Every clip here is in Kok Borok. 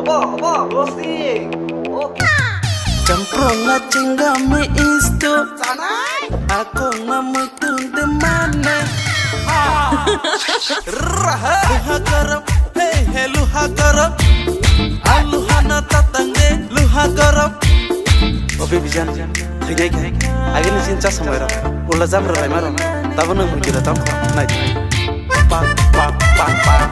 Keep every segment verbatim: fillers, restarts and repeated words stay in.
Bo, bo, roasting. Oh. Champrong na chinga me isto. Sanai. Akong na mutung de mane. Raha. Luha garam, hey, hey, luha garam. Aluha na tatang de, luha garam. Obe bijan, khainai khai. Agini chin cha samai ra. Ulla jam ra lai maro. Tabo nang mujira tam kho. Nai. Pak, pak, pak, pak.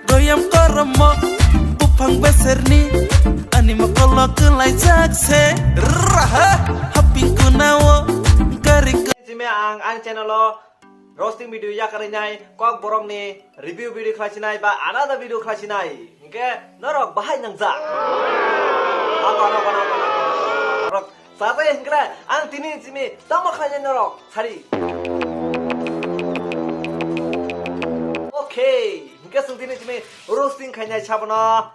Goyam koromo buphang beserni ani mokolo kwlaijak se. Raha haping kunao gari. Jime ang, ang channel o roasting video yakarwi nai, kok borok ni review video khlai sinai ba another video khlai sinai. Hinkhe norok bahai nangjak. Ako, ano, ano, ano, ano, ano, ano. Norok sajai hinkhe ang tini simi tamo khlai nai norok sari. Okay, hinkhe chwng tini simi roasting khainai sabono.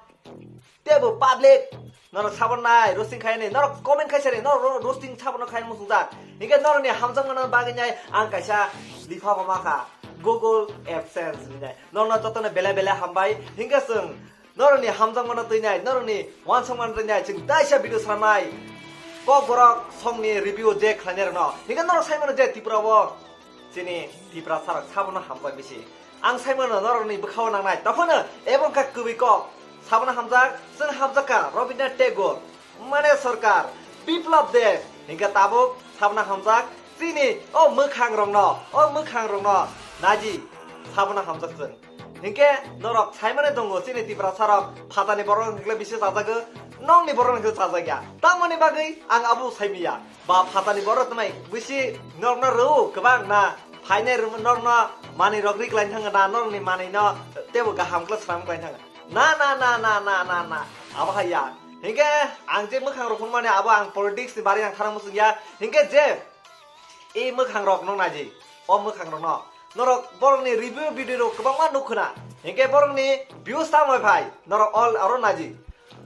Tebo public, norok sabon nai, roasting khai ni, norok comment khai sari, norok ro-, roasting sabono khai musung jak. Hinkhe norok ni hamjak mano bagwi nai, ang kaisa lipha bo makha, Google AdSense ni nai. Norok no joto no bele bele hambai, hinkhe chwng norok ni hamjak mano twi nai, norok ni wansuk mano twi nai, chwng taisa video swnam nai. Kok borok song ni review je khlai nai rok no, hinkhe norok sai mano je Tripura o. Chini Tiprasa rok sabono hamjak bisi. Ang saimano norokni bwkhao nangnai. Tokhono ebo wngkha kwbwi kok. Sabono hamjak, chwng hamjak kha Rabindranath Tagore, Manik Sarkar, Biplab Deb, hinkhe tabuk sabono hamjak chini o mwkhang rokno, o mwkhang rokno naji sabono hamjak chwng. Hinkhe norok saimani tongo chini Tiprasa rok phatani borok hinkhe bisi chajago, nokni borok hinkhe chajakya. Tamoni bagwi ang abo saimiya. Ba phatani borok twnai bisi norokno rw kwbang na phainai rw norokno manwi rok ri klai thang na norokni manwi no tebo kaham khe sram klai thang na na na na na na na abo hai ya. Hinkhe ang je mwkhang rok phunmani abo ang politics ni bari ang thana muchung ya. Hinkhe je e mwkhang rok no naji o mwkhang rok no norok borok ni review video rok kwbangma nuk khna. Hinkhe borok ni views tamo phai norok all aro naji.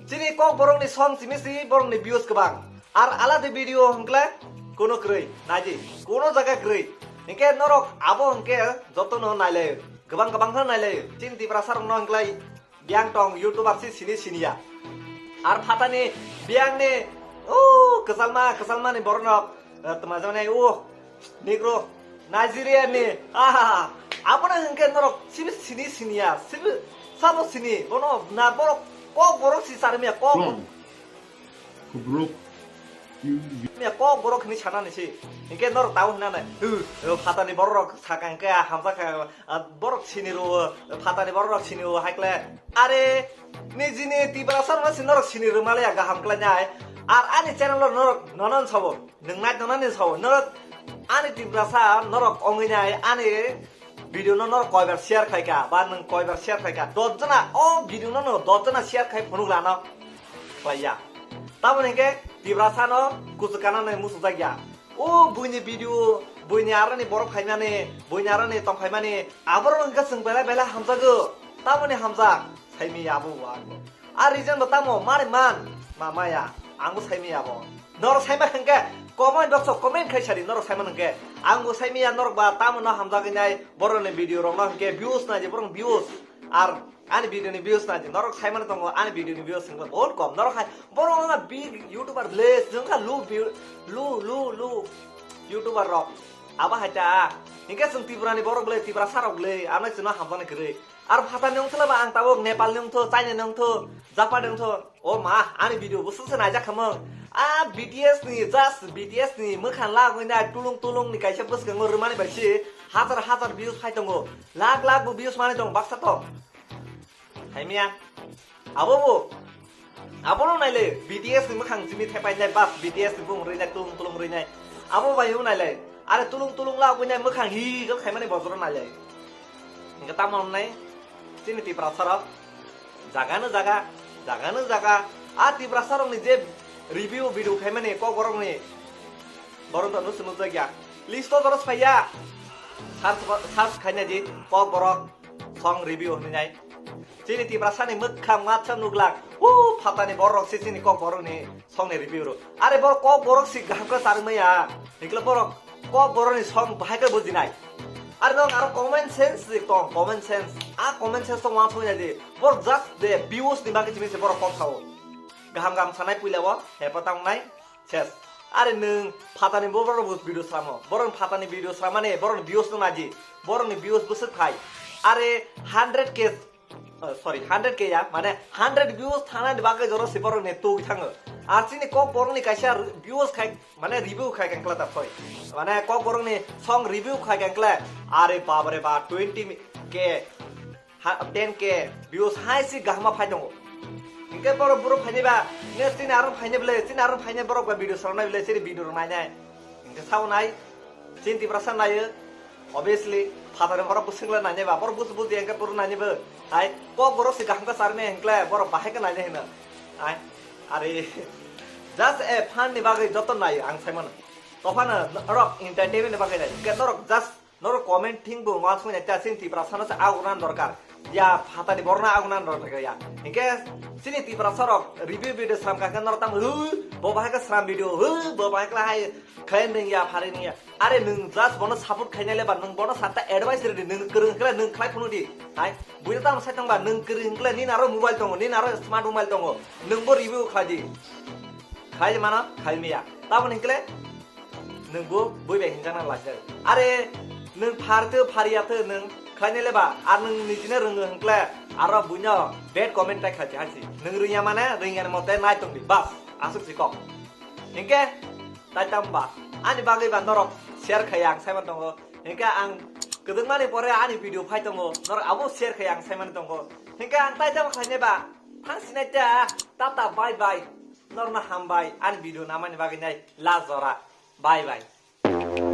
Chini kok borokni song simi si borokni views kwbang. Ar aladi video hwnkle kuno kwrwi, naidi, kuno jaga kwrwi. Hinkhe norok abo hinkhe jotono nailaio, kwbang kwbang khe nailaio. Chini Tiprasa rokno hwnkle biyang tong YouTuber si sini siniya. Ar phatani biyangni o kwchalma, kwchalmani borokno, eh, twma jani o Negro, Nigeria ni, aha, abono hinkhe norok sini sini siniya, sini sabo sini, bono na borok kok borok si sarmiya kok. Wrong. Kubruk. Miya kok borok hini sana ni si. Hinkhe norok tau hina nai. Hu, phatani borok rok saka hinkhe hamsa kha, ah, borok sini ro, phatani borok rok sini ro haikle. Are, nijini Tiprasa rok si norok sini ro male ya gaham khlai nai. Ar ani channel o norok nonon sabo. Nwng nai tongna ni sao, norok ani Tiprasa norok ongwi nai ani video no norok koibar share khai kha, ba nwng koibar share khai kha, dos jona o video no no dos jona share khai phunuk lano khlai ya. Tamoni hinkhe Tiprasa no kuchuk kana nai muchuk jak ya. O buini video, buini aroni borok phaimani, buini aroni tong phaimani, aborok no hinkhe chwng belai belai hamjago, tamoni hamjak. Saimi ya abo bo ang bo. A reason bo tamo mari man ma maya. Ang bo saimi ya bo. Norok saima hinkhe comment box o comment khai sadi norok saima hinkhe. Ang bo saimi ya norok ba tamo no hamjagwi nai borok ni video rok no hinkhe views nai je borok views. Ar ani video ni views nai je norok saima tongo ani video ni views hinkhe bahut kom. Norok hai borok no big YouTuber le jwng kha lu view lu lu lu YouTuber rok. Abo hai ta. Hinkhe chwng Tripura ni borok le Tiprasa rok le ano chwng no hamjaknai kwrwi. Ar phatani wngthwla ba ang tabuk Nepal ni wngthu, China ni wngthu, Japan ni wngthu. O ma, ani video bwswk se naijak khamung. A B T S ni, just B T S ni mwkhang lagwi nai tulung tulung ni kaisa bwskango rwmani bai se hajar hajar views phai tongo. Lakh lakh bo views manwi tongo baksa to. Hai miya. Abo bo. Abono naile B T S ni mwkhang simi thepai nai bas B T S ni bung rwi nai tulung tulung rwi nai. Abo bai u naile. Are tulung tulung lagwi nai mwkhang hi gol khaimani bojoro naile. Hinkhe tamo wngnai chini Tiprasa rok jaga no jaga, jaga no jaga. A Tiprasa rok ni je review video khaimani kok borok ni borok no nusu nujak ya. List o boros phaiya. Search bo-, search khaina di kok borok song review hinwi nai. Chini Tiprasa ni mwkhang matha nuglak. O phatani borok se chini kokborokni songni review rw. Are borok kokborok si kaham khe charwk maya. Hikle borok kokborokni song bahai khe bujinai. Are norok aro common sense si tong, common sense. A common sense tong wansuk ya di. Borok just de views ni bagwi chini se borok kok sao. Kaham kaham sanai puila o, hepa tangnai, ses. Are nwng phatani borok bo video samo. Borok phatani video samani, borok views no naji. Borok ni views bwswk khai. Are hundred K, uh, sorry, hundred K ya, mane hundred views thanani bagwi joro se borok ni twi thango. Ar chini kokborokni kaisa views khai, mane review khai kang kla ta phoi. Mane kokborokni song review khai kang kla. Are babare ba twenty K, ha, ten K views hai si gahma phai tongo. Hingke borok buro phaini ba, ne chini aro phaini bwle, chini aro phaini borok ba video songnai bwle, chini video rok nainai. Hingke sao nai, chini Tiprasa naio, obviously, phatani borok bwswk le nainai ba, borok bus bus di hingke buro nainai bo. Hai, kokborok se gaham khe charwknai hingkle, borok bahai khe nainai hino. Hai, are, just a fun ni bagwi joto naio, ang sai mano. Tophano norok entertainment ni bagwi nai, hingke norok just norok comment thing bo wansuknai ta chini Tiprasa no se agunan dorkar. Ya phatani borok no agunan dorkar ya. Hingke chini Tiprasa rok review video sram kha khe norok tamo, "Hu, bo bahai khe sram video, hu, bo bahai khe hai khlai ning ya, phari ning ya." Are nwng just bono support khainai le ba, nwng bono sakta advice rwdi, nwng kwrwng khlai, nwng khlai phunukdi. Hai, buino tamo sai tong ba, nwng kwrwng khlai, nini aro mobile tongo, nini aro smart mobile tongo, nwng bo review khlai di. Khlai mano, khlai miya. Tamo hingkle, nwng bo bui bai hinjakna lajak. Are, nwng phar tho, phar ya tho, nwng khainai le ba, ar nwng nijine rwngo hwnkle, aro buino bad comment tai khachi hachi. Nwng rwngya mane, rwngya ni mote nai tongdi, bas, aswk si kok. Hingke, tai tamo ba, ani bagwi ba norok share khai ang saiman tongo. Hingke ang kwdwkmani pore ani video phai tongo, norok abo share khai ang saimani tongo. Hingke ang tai tamo khainai ba, thang sinai ta, tata, bye bye. Norno hambai, ani video namani bagwi nai, la jora. Bye bye.